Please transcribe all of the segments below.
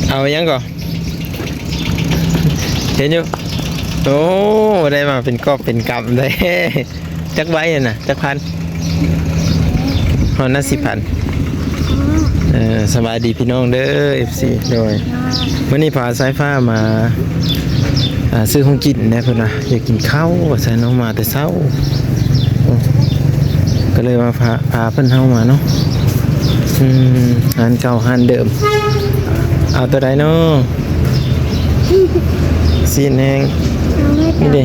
ເອົາຫຍັງກໍ ເຫັນຢູ່. ໂອ້ ໄດ້ມາເປັນກອບເປັນກຳເດ້. ຈັກໃບຫັ້ນນະ ຈັກພັນ? ຮອດນະ ສິບພັນ. ເອີ ສະບາຍດີພີ່ນ້ອງເດີ ເອັຟຊີ. ໂດຍ ມື້ນີ້ພາສາຍຟ້າມາ ອ່າ ຊື້ຂອງກິນແດ່ ເພິ່ນວ່າຢາກກິນເຂົ້າວ່າຊັ້ນເນາະ ມາແຕ່ເຊົ້າ ກໍເລີຍວ່າພາ ພາເພິ່ນເຮົາມາເນາະ. ອືມ ຮ້ານເກົ່າຮ້ານເດີມ. ເອົາໂຕໃດເນາະ? ຊີ້ນແຫ້ງ ເອົາໄວ້ ນີ້ເດ້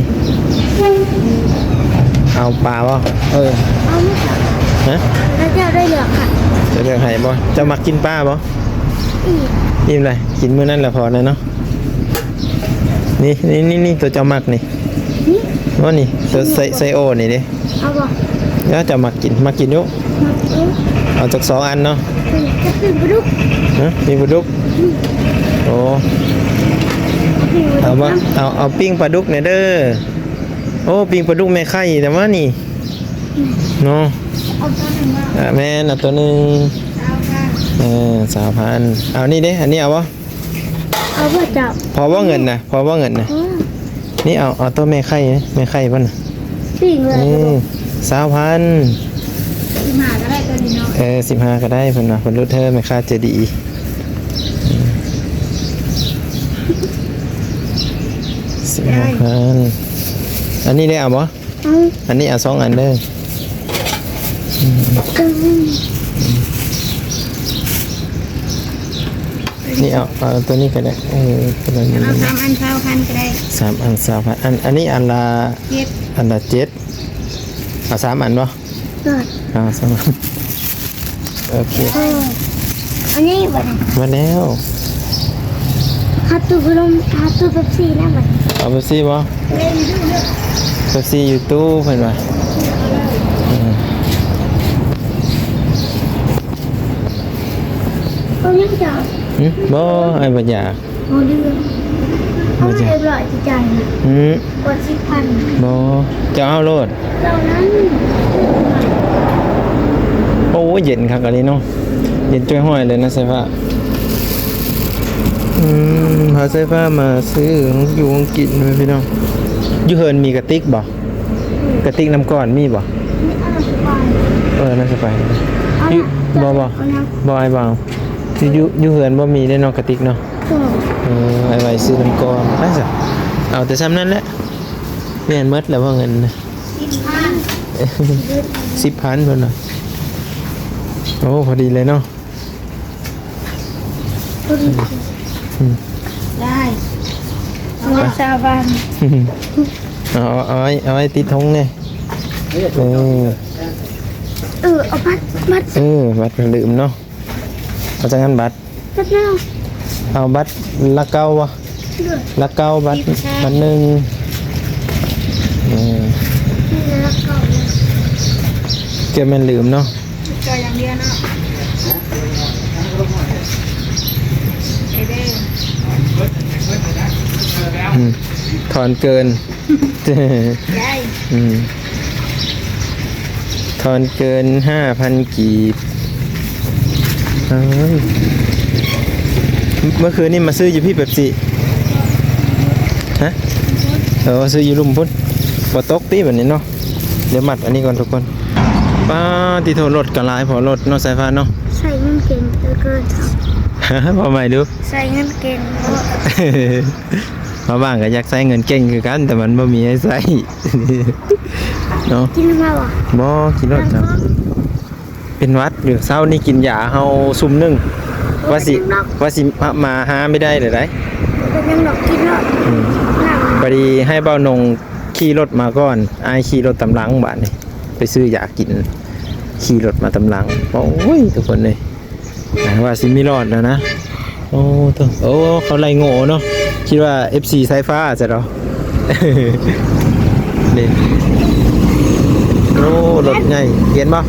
ເອົາປາບໍ່? ເອີ ເອົາໄວ້ ຮະ? ແລ້ວເຈົ້າໄດ້ເລືອກຄ່ະ ຈະເລືອກໃຫ້ບໍ່? ເຈົ້າມັກກິນປາບໍ່? ອີ່ມ ອີ່ມແລ້ວ ກິນມື້ນັ້ນລະພໍແລ້ວເນາະ. ນີ້ ນີ້ ນີ້ ນີ້ ໂຕເຈົ້າມັກນີ້ ນີ້ ບໍ່ນີ້ ໂຕໄຊ ໄຊໂອນີ້ເດ້. ເອົາບໍ່? ແລ້ວເຈົ້າມັກກິນ ມັກກິນຢູ່ ມັກກິນ. ເອົາຈັກສອງອັນເນາະ. ເອີ ຈະປີ້ງປາດຸກ ຮະ? ປີ້ງປາດຸກ ອືມ ໂອ້ ເອົາປີ້ງປາດຸກ ເອົາບໍ່? ເອົາ ເອົາປີ້ງປາດຸກແດ່ເດີ. ໂອ້ ປີ້ງປາດຸກແມ່ໄຂ່ແຕ່ວ່ານີ້ ອືມ ເນາະ. ເອົາໂຕໜຶ່ງເນາະ. ອ່າ ແມ່ນ ເອົາໂຕໜຶ່ງ ຊາວພັນ. ເອີ ຊາວພັນ. ເອົານີ້ເດ້ ອັນນີ້ເອົາບໍ່? ເອົາບໍ່ເຈົ້າ? ພໍບໍ່ເງິນນະ? ພໍບໍ່ເງິນນະ? ອືມ ນີ້ເອົາ ເອົາໂຕແມ່ໄຂ່ ແມ່ໄຂ່ເພິ່ນນະ ປີ້ງເລີຍ. ນີ້ ຊາວພັນ. ສິບຫ້າກໍໄດ້ໂຕນີ້ເນາະ. ເອີ ສິບຫ້າກໍໄດ້ ເພິ່ນວ່າເພິ່ນຫຼຸດໃຫ້ ແມ່ຄ້າໃຈດີ. ສິບຫ້າພັນ. ອັນນີ້ໄດ້ເອົາບໍ່? ເອົາ ອັນນີ້ເອົາສອງອັນເດີ. ອືມ ເອົາ ນີ້ເອົາ ເອົາໂຕນີ້ກໍໄດ້. ເອີ ໂຕນີ້ ເອົາສາມອັນຊາວພັນກໍໄດ້. ສາມອັນຊາວພັນ. ອັນ ອັນນີ້ອັນລະ ເຈັດ ອັນລະເຈັດ. ເອົາສາມອັນບໍ່? ເອີ ເອົາສາມອັນ. ໂອເຄ ເອີ ອັນນີ້ບັດນີ້ ໝົດແລ້ວ. ຫາຕູ້ພັດລົມ ຫາຕູ້ເປັບຊີນະບັດນີ້. ເອົາເປັບຊີບໍ່? ເປັບຊີຢູ່ຕູ້ເພິ່ນວ່າ. ເອີ ເອົາຫຍັງເຈົ້າ? ຫຶ? ບໍ່ ອ້າຍບໍ່ຢາກ. ບໍ່ເຫຼືອ ບໍ່ຢາກ ເອົາຮຽບຮ້ອຍຊິຈ່າຍນະ. ຫຶ? ກວ່າສິບພັນ. ບໍ່ ເຈົ້າເອົາໂລດ. ເຈົ້ານັ້ນ. ໂອ້ຍ ເຢັນຄັກອີ່ຫຼີເນາະ ເຢັນຈ່ອຍຫ້ອຍເລີຍນະ ສາຍຟ້າ. ອືມ ພາສາຍຟ້າມາຊື້ຂອງຢູ່ຂອງກິນ ພີ່ນ້ອງ. ຢູ່ເຮືອນມີກະຕິກບໍ່? ກະຕິກນ້ຳກ້ອນມີບໍ່? ມີ ອັນນັ້ນສະບາຍ. ເອີ ອັນນັ້ນສະບາຍ. ເອົາ ຢູ່ ບໍ່ ບໍ່ ເອົານະ ບໍ່ ອ້າຍບໍ່ເອົາ. ຢູ່ ຢູ່ ຢູ່ເຮືອນບໍ່ມີເດ້ເນາະ ກະຕິກເນາະ. ເອີ ເອີ ອ້າຍໄວ້ຊື້ນ້ຳກ້ອນ. ໄປຊະ ເອົາແຕ່ຊ່ຳນັ້ນແຫຼະ. ແມ່ນໝົດແລ້ວບໍ່ເງິນນະ? ສິບພັນ ເພິ່ນວ່າ. ໂອ້ ພໍດີເລີຍເນາະ. ພໍດີ ອືມ ໄດ້ ເອົາໄວ້ຊາວພັນ. ເອົາ ເອົາໄວ້ ເອົາໄວ້ຕິດຖົງແດ່. ເອີ ເອີ ເອົາບັດ ບັດ ເອີ ບັດກໍລືມເນາະ. ເອົາຈັກອັນບັດ? ຈັກແນວ ເອົາບັດລະເກົ້າບໍ່? ເອີ ລະເກົ້າບັດ ສິບ ບັດໜຶ່ງ. ເອີ ລະເກົ້າ ເກືອບແມ່ນລືມເນາະ. ຈ່ອຍຢ່າງດຽວເນາະ. ອືມ ທອນເກີນ ໄດ້ ອືມ ທອນເກີນຫ້າພັນກີບ. ເອີຍ ເມື່ອຄືນນີ້ມາຊື້ຢູ່ພີ້ ເປັບຊີ ຮະ? ເອີ ຊື້ຢູ່ລຸ່ມພຸ້ນ. ບໍ່ຕົກຕິບັດນີ້ເນາະ. ດຽວມັດອັນນີ້ກ່ອນທຸກຄົນ. ປາດຕິໂທ ລົດກໍຫຼາຍພໍໂລດເນາະ ສາຍຟ້າເນາະ. ໃຊ້ເງິນເກັ່ງເກີນ. ເວົ້າໃໝ່ດູ. ໃຊ້ເງິນເກັ່ງ. ເພາະວ່າບາງກໍຢາກໃຊ້ເງິນເກັ່ງຄືກັນ ແຕ່ມັນບໍ່ມີໃຫ້ໃຊ້ເນາະ. ກິນມາບໍ່? ບໍ່ ກິນໂລດ. ເປັນຫວັດຢູ່ ເຊົ້ານີ້ກິນຢາເຮົາຊຸມໜຶ່ງ ວ່າຊິ ວ່າຊິມາຫາໄມ່ໄດ້ເລີຍໄດ໋. ເປັນຫຍັງດອກ ກິນເນາະ. ອືມ ພໍດີໃຫ້ບ່າວນົງຂີ່ລົດມາກ່ອນ ອ້າຍຂີ່ລົດຕາມຫຼັງ ບາດນີ້ໄປຊື້ຢາກິນ ຂີ່ລົດມາຕາມຫຼັງ. ໂອ້ຍ ທຸກຄົນເອີຍ ວ່າຊິມີລອດແລ້ວນະ. ໂອ້ໂຕ ໂອ້ ເຂົາໄລ່ໂງ່ເນາະ ຄິດວ່າເອັຟຊີສາຍຟ້າຊະດອກ. ນີ້ ໂອ້ ລົດໃຫຍ່ ເຫັນບໍ່?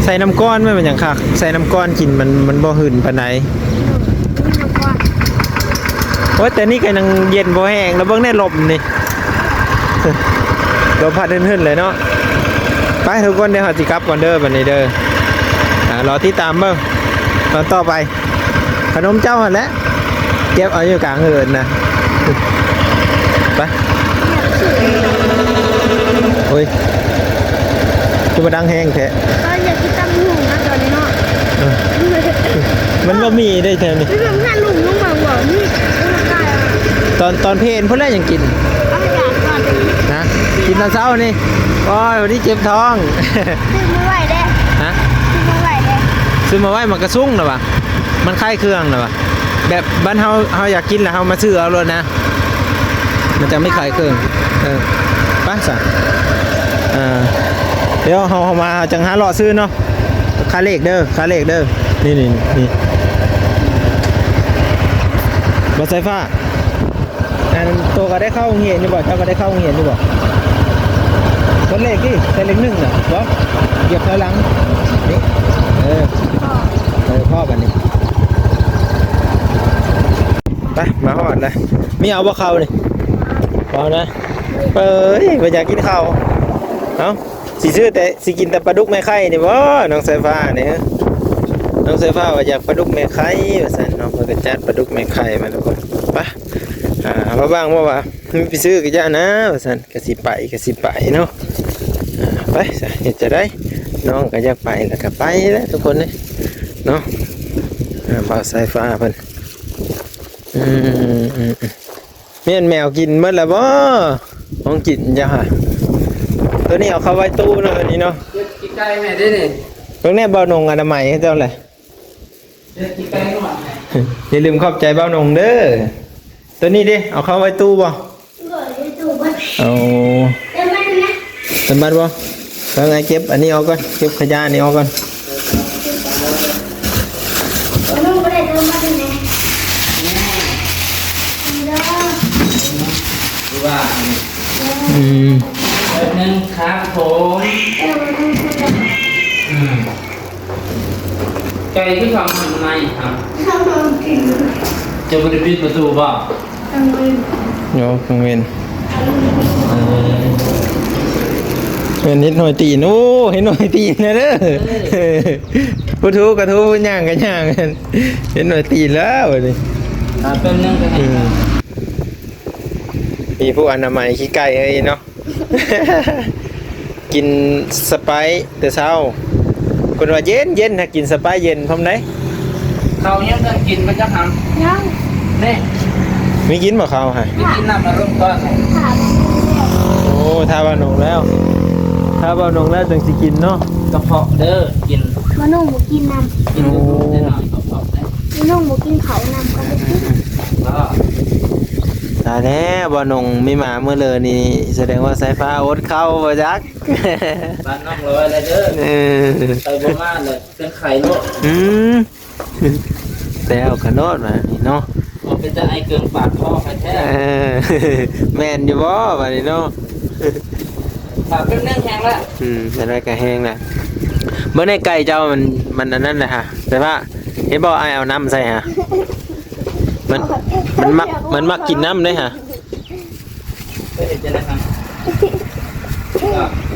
ໃສ່ນ້ຳກ້ອນ ມັນເປັນຫຍັງຄັກ ໃສ່ນ້ຳກ້ອນກິນ ມັນ ມັນບໍ່ຫືນປານໃດ. ໂອ້ຍ ແຕ່ນີ້ກໍຍັງເຢັນບໍ່ແຮງ ແລ້ວເບິ່ງແນ່ ລົມນີ້ ລົມພັດຫຶນໆ ເລີຍເນາະ. ໄປທຸກຄົນ ດຽວເຮົາຊິກັບກ່ອນເດີ ບັດນີ້ເດີ. ອ່າ ລໍຕິດຕາມເບິ່ງຕອນຕໍ່ໄປ. ຂະໜົມເຈົ້າຫັ້ນແຫຼະ ເກັບເອົາຢູ່ກາງເຫີນນະ. ໄປ. ໂອ້ຍ ຄືມາດັງແຮງແທ້. ຕອນຢາກກິນຕຳຫຸ່ງນະຕອນນີ້ເນາະ. ເອີ ມັນບໍ່ມີເດ້ແຖວນີ້. ມີແບບຫັ້ນ ລຸມລົງມາບໍ່ມີ. ຕອນ ຕອນເພນພຸ້ນແຫຼະຍັງກິນ. ເອົາຢາກກ່ອນ. ນະ ກິນຕອນເຊົ້ານີ້. ໂອ້ຍ ວັນນີ້ເຈັບທ້ອງ. ຊື້ມາໄວ້ເດ້. ຮະ? ຊື້ມາໄວ້ເດ້. ຊື້ມາໄວ້ໝາກກະຊຸງນະຫວາ? ມັນຄ້າຍເຄື່ອງນະຫວາ? ແບບບ້ານເຮົາ ເຮົາຢາກກິນແລ້ວເຮົາມາຊື້ເອົາໂລດນະ. ມັນຈະມີຂາຍເຄື່ອງ. ເອີ ໄປຊະ. ເອີ ດຽວເຮົາ ເຮົາມາ ເຮົາຈັ່ງຫາເລາະຊື້ເນາະ. ຄາເລກເດີ ຄາເລກເດີ. ນີ້ ນີ້ ນີ້ ບໍ່ສາຍຟ້າ. ອັນໂຕກໍໄດ້ເຂົ້າໂຮງຮຽນຢູ່ບໍ່? ເຈົ້າກໍໄດ້ເຂົ້າໂຮງຮຽນຢູ່ບໍ່? ກົດເລກຕິ ໃສ່ເລກໜຶ່ງນະ. ບໍ່ ຢຽບຖອຍຫຼັງ. ນີ້ ເອີ ເອີ ພໍບາດນີ້. ໄປ ມາຮອດແລ້ວ. ມີເອົາບໍ່ເຂົ້ານີ້? ເອົານະ. ເອີຍ ບໍ່ຢາກກິນເຂົ້າ. ເອົ້າ ຊິຊື້ແຕ່ ຊິກິນແຕ່ປາດຸກແມ່ໄຂ່ນີ້ບໍ່ ນ້ອງສາຍຟ້ານີ້? ນ້ອງສາຍຟ້າວ່າຢາກປາດຸກແມ່ໄຂ່ວ່າຊັ້ນເນາະ. ເພິ່ນກໍຈັດປາດຸກແມ່ໄຂ່ມາທຸກຄົນ. ໄປ ອ່າ ມາເບິ່ງບໍ່ວ່າ ໄປຊື້ກໍຢ່ານະວ່າຊັ້ນ. ກະຊິໄປ ກະຊິໄປເນາະ. ອ່າ ໄປຊະ ເຮັດຈັ່ງໃດ ນ້ອງກໍຢາກໄປ ແລ້ວກໍໄປແຫຼະທຸກຄົນເອີຍເນາະ. ອ່າ ບ່າວສາຍຟ້າເພິ່ນ ອືມ ອືມ ອືມ ອືມ. ແມ່ນແມວກິນໝົດແລ້ວບໍ່? ຂອງກິນເຈົ້າຫາ ໂຕນີ້ເອົາເຂົ້າໄວ້ຕູ້ເນາະ ໂຕນີ້ເນາະ. ເກັບຂີ້ໄກ່ແມ່ເດ້ນີ້. ເບິ່ງແນ່ ບ່າວນົງອະນາໄມເຂົາເຈົ້າແຫຼະ. ເກັບຂີ້ໄກ່ໜ້ອຍແມ່. ຢ່າລືມຂອບໃຈບ່າວນົງເດີ. ໂຕນີ້ເດ້ ເອົາເຂົ້າໄວ້ຕູ້ບໍ່? ໂດຍ ໄວ້ຕູ້ເບິດ. ໂອ້ ເຕີມບັດນະ. ເຕີມບັດບໍ່? ເບິ່ງ ອ້າຍເກັບອັນນີ້ອອກກ່ອນ ເກັບຂະຫຍະນີ້ອອກກ່ອນ. ອືມ ແປັບໜຶ່ງຄັບຜົມ. ອືມ ໄກ່ຄືເຂົ້າມາໃນຄັບ. ເຈົ້າບໍ່ໄດ້ປິດປະຕູບໍ່? ໂຍ ກາງເວັນ ເອີ ແມ່ນເຫັດໜ້ອຍຕີນ. ໂອ້ ເຫັດໜ້ອຍຕີນແລ້ວເດີ. ເອີ ຜູ້ຖືກະຖື ຜູ້ຍ່າງກະຍ່າງ ເຫັດໜ້ອຍຕີນແລ້ວບັດນີ້. ອ່າ ແປັບໜຶ່ງກໍໄດ້. ອືມ ມີຜູ້ອະນາໄມຂີ້ໄກ່ເອີຍເນາະ. ກິນສະໄປແຕ່ເຊົ້າ ເພິ່ນວ່າເຢັນໆ ຫາກິນສະໄປເຢັນພ້ອມໃດ. ເຂົ້າຍັງບໍ່ທັນກິນບໍ່ຈັກຫຳ. ຍັງ. ນີ້ ມີກິນບໍ່ເຂົ້າຫະ? ມີກິນນ້ຳອາລົມກ່ອນ. ໂອ້ ຖ້າວ່ານົງແລ້ວ ຖ້າວ່ານົງແລ້ວຈັ່ງຊິກິນເນາະ. ກະເພາະເດີ ກິນ ວ່ານົງບໍ່ກິນນ້ຳ. ກິນ ໂອ້ ແຕ່ນ້ອຍກະເພາະເດ້. ນ້ອງບໍ່ກິນເຂົ້ານຳກໍບໍ່ກິນ. ຕາຍແລ້ວ ບ່າວນົງມີໝາມື້ເລີນີ້ ສະແດງວ່າສາຍຟ້າອົດເຂົ້າບໍ່ຈັກ. ບ້ານນ້ອງລອຍແລ້ວເດີ. ເອີ ໄປບໍ່ມາແລ້ວເປັນໄຂ້ໂລດ. ອືມ ແລ້ວຂະໂນດວ່ານີ້ເນາະ. ບໍ່ເປັນຕາໄອເກີງປາກຄໍໄປແທ້. ເອີ ແມ່ນຢູ່ບໍ່ບາດນີ້ເນາະ? ຖ້າເປັນແນວແຮງລະ ອືມ ແນວໃດກະແຮງລະ. ເບິ່ງໃນໄກ່ເຈົ້າມັນ ມັນອັນນັ້ນແຫຼະຫະ ແຕ່ວ່າ ເຫັນບໍ່ ອ້າຍເອົານ້ຳໃສ່ຫະ ມັນ ມັນມັກ ມັນມັກກິນນ້ຳເດ້ຫະ. ເຄີຍເຫັນຈັ່ງໃດຫະ?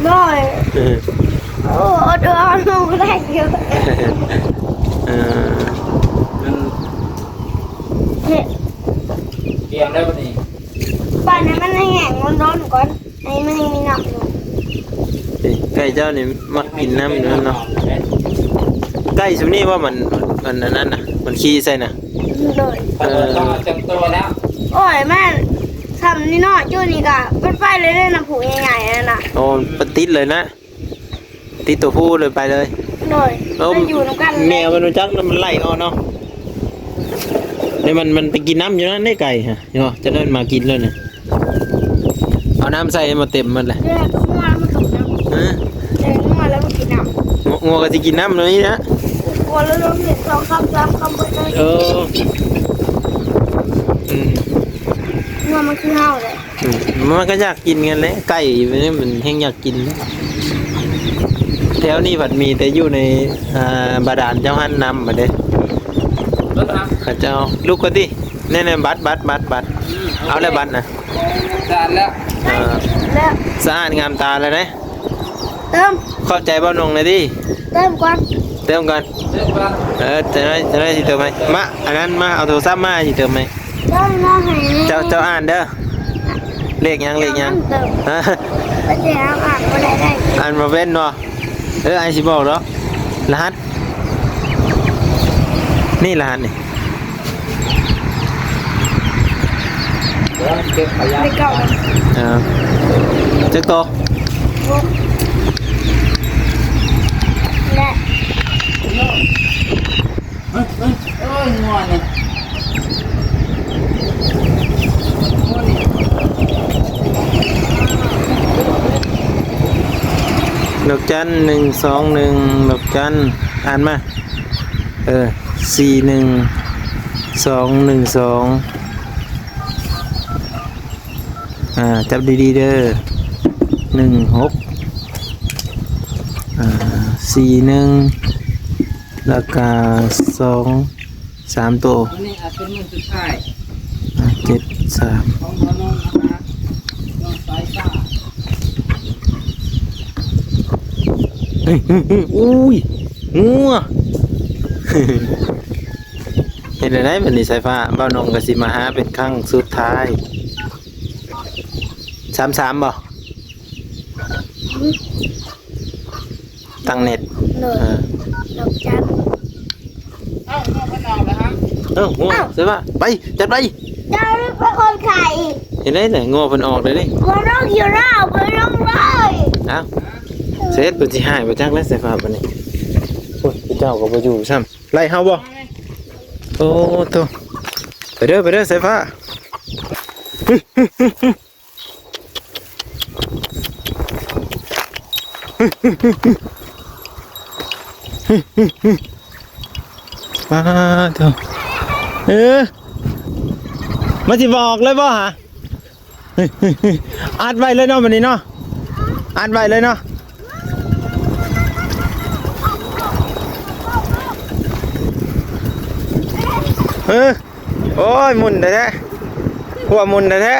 ໂດຍ. ເອີ ໂອ້ ເອົາຕົວເອົາລົງບໍ່ໄດ້ຢູ່. ເອີ ມັນ ເຮັດ ກຽມແລ້ວບັດນີ້ ປານໃຫ້ມັນແຫ້ງໆ ດົນໆ ກ່ອນ. ໄອ້ມັນຍັງມີນ້ຳຢູ່. ເອີ ໄກ່ເຈົ້ານີ້ມັກກິນນ້ຳຢູ່ນັ້ນເນາະ. ໄກ່ຊຸມນີ້ວ່າມັນ ມັນອັນນັ້ນນະ ມັນຂີ້ໃສ່ນະ. ໂດຍ. ເອີ ຕ້ອງເອົາຈັກໂຕແລ້ວ. ໂອ້ຍ ມັນຊ່ຳນີ້ເນາະ ຈຸນີ້ກະເປັນໄຟເລີຍເດ້ນະ ຜູ້ໃຫຍ່ໆ ນັ້ນນະ. ໂອ້ ປະຕິດເລີຍນະ ຕິດຕົວຜູ້ເລີຍ ໄປເລີຍ. ໂດຍ. ເອີ ມັນຢູ່ນຳກັນ ແມ່ມັນຮູ້ຈັກນະ ມັນໄລ່ອອກເນາະ. ນີ້ມັນ ມັນໄປກິນນ້ຳຢູ່ນັ້ນເດ້ໄກ່ຫະ ເຫັນບໍ່? ຈະເດີນມາກິນແລ້ວນີ້. ເອົານ້ຳໃສ່ໃຫ້ໝົດເຕັມໝົດແຫຼະ. ແຕ່ງົວມັນຕົກນ້ຳ. ຮະ? ແຕ່ງົວແລ້ວມັນກິນນ້ຳ. ງົວ ງົວກໍຊິກິນນ້ຳແນວນີ້ນະ. ງົວແລ້ວລົງເຫັນສອງຄຳສາມຄຳເບິດເລີຍ. ເອີ ອືມ ງົວມັນຄືເຮົາແຫຼະ. ອືມ ມັນກໍຢາກກິນກັນແຫຼະ ໄກ່ມັນແຮ່ງຢາກກິນ. ແຖວນີ້ພັດມີແຕ່ຢູ່ໃນ ອ່າ ບາດານເຈົ້າຫັ້ນ ນ້ຳບັດເດ້. ເບິດຫະ? ເຂົາເຈົ້າ ລຸກກ່ອນຕິ. ແນ່ໆ ບັດ ບັດ ບັດ ບັດ. ອືມ ເອົາແລ້ວບັດນະ. ສະອາດແລ້ວ. ເອີ ແລ້ວ ສະອາດງາມຕາແລ້ວເດ້. ເຕີມ. ຂອບໃຈບ່າວນົງແດ່ຕິ. ເຕີມກ່ອນ ເຕີມກ່ອນ ເຕີມກ່ອນ. ເອີ ຈັກໜ້ອຍ ຈັກໜ້ອຍຊິເຕີມໃຫ້. ມາ ອັນນັ້ນມາ ເອົາໂທລະສັບມາ ຊິເຕີມໃຫ້. ເຈົ້າມາໃຫ້ ເຈົ້າ ເຈົ້າອ່ານເດີ ເລກຫຍັງ ເລກຫຍັງ? ເຈົ້າອ່ານເບິ່ງ ຮະ? ເພິ່ນຊິເອົາອ່ານບໍ່ໄດ້ໄດ໋ ອ່ານບໍ່ເປັນບໍ່? ເອີ ອ້າຍຊິບອກດອກ ລະຫັດ ນີ້ລະຫັດນີ້ ເກັບຂະຫຍະ ເລກເກົ້າ ເອີ ຈັກໂຕ? ຫົກ ແລະ ເຮີ້ຍ ເຮີ້ຍ ໂອ້ຍ ງົວນີ້ ດອກຈັນ ໜຶ່ງສອງໜຶ່ງ ດອກຈັນ ອ່ານມາ ເອີ ສີ່ໜຶ່ງສອງໜຶ່ງສອງ ອ່າ ຈັບດີໆເດີ ໜຶ່ງຫົກ ອ່າ ສີ່ໜຶ່ງ ແລ້ວກະສອງ ສາມໂຕ ມື້ນີ້ອາດເປັນມື້ສຸດທ້າຍ ອ່າ ເຈັດສາມ ຂອງບ່າວໜຸ່ມ ນະຄະ ນ້ອງສາຍຟ້າ ເຮີ້ຍ ເຮີ້ຍ ເຮີ້ຍ ອຸ້ຍ ງົວ ເຮັດແນວໃດບັດນີ້ສາຍຟ້າ? ບ່າວໜຸ່ມກໍຊິມາຫາເປັນຄັ້ງສຸດທ້າຍ ສາມສາມບໍ່? ຕັ້ງເນັດ ໂດຍ ເອີ ດອກຈັນ ເອົ້າ ງົວເພິ່ນອອກແລ້ວຮະ ເອົ້າ ງົວ ເອົ້າ ໃສ່ວ່າ ໄປ ຈັດໄປ ເຈົ້າເປັນຄົນໄຂ້ ເຫັນໄດ໋ນະ ງົວເພິ່ນອອກແລ້ວເດ້ ບໍ່ລົງຢູ່ແລ້ວ ບໍ່ລົງເລີຍ ເອົ້າ ເສັດ ເພິ່ນຊິຫາຍບໍ່ຈັກແລ້ວ ໃສ່ຟ້າບັດນີ້ ໂອ້ຍ ເຈົ້າກໍບໍ່ຢູ່ຊ້ຳ ໄລ່ເຮົາບໍ່? ໂອ້ໂຕ ໄປເດີ ໄປເດີ ໃສ່ຟ້າ ປາດໂທ ເອີ ມັນຊິບໍ່ອອກເລີຍບໍ່ຫະ? ອັດໄວ້ເລີຍເນາະ ບັດນີ້ເນາະ ອັດໄວ້ເລີຍເນາະ ເອີ. ໂອ້ຍ ໝຸ່ນແທ້ໆ ຫົວໝຸ່ນແທ້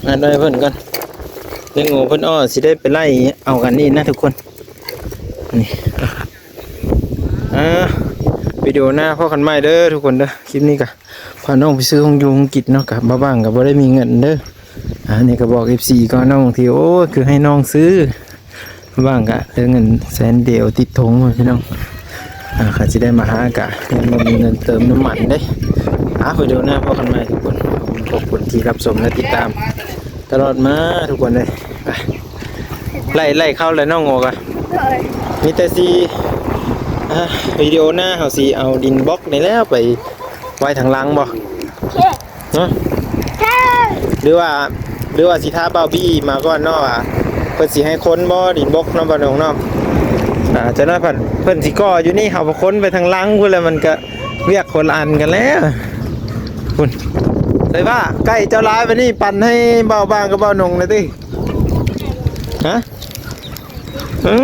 ໆ ອັດໄວ້ເພິ່ນກ່ອນ ດຽວງູເພິ່ນອອກ ຊິໄດ້ໄປໄລ່ເອົາກັນນີ້ນະທຸກຄົນ ນີ້ ອ່າ ວິດີໂອໜ້າພໍ້ກັນໃໝ່ເດີທຸກຄົນເດີ ຄລິບນີ້ກະ ພານ້ອງໄປຊື້ຂອງຢູ່ຂອງກິນເນາະ ກະບ່າວບາງກະບໍ່ໄດ້ມີເງິນເດີ ອັນນີ້ກະບອກເອັຟຊີກ່ອນເນາະ ບາງທີ ໂອ້ຍ ຄືໃຫ້ນ້ອງຊື້ ບ່າວບາງກະເຫຼືອເງິນແສນດຽວຕິດຖົງ ພີ່ນ້ອງ ອ່າ ຄັນຊິໄດ້ມາຫາກະຍັງບໍ່ມີເງິນເຕີມນ້ຳມັນເດ້ ອ່າ ວິດີໂອໜ້າພໍ້ກັນໃໝ່ທຸກຄົນ ຂອບຄຸນທີ່ຮັບຊົມ ແລະ ຕິດຕາມຕະຫຼອດມາທຸກຄົນເດີ ໄລ່ ໄລ່ເຂົ້າແລ້ວນ້ອງໂອກະ ໂດຍ ມີແຕ່ຊິ ອ່າ ວິດີໂອໜ້າເຮົາຊິເອົາດິນບລັອກນີ້ແລ້ວໄປໄວ້ທາງຫຼັງບໍ່? ໂອເຄ ເນາະ ໂອເຄ ຫຼືວ່າ ຫຼືວ່າຊິຖ້າບ່າວບີມາກ່ອນເນາະ ວ່າເພິ່ນຊິໃຫ້ຂົນບໍ່ ດິນບົກເນາະ ບ່າວໜຸ່ມເນາະ ອ່າ ຈັກໜ້ອຍເພິ່ນ ເພິ່ນຊິກໍ່ຢູ່ນີ້ ເຮົາກໍຂົນໄປທາງຫຼັງພຸ້ນ ແລ້ວມັນກະວຽກຄົນລະອັນກັນແລ້ວ ພຸ້ນ ໃສ່ວ່າໃກ້ເຈົ້າຫຼາຍປານນີ້ ປັ່ນໃຫ້ບ່າວບາງກັບບ່າວໜຸ່ມແດ່ຕິ ຮະ? ເອີ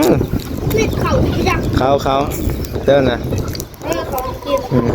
ເຂົ້າ ເຂົ້າ ເຈົ້ານະ ເອີ ຂອງກິນ ອືມ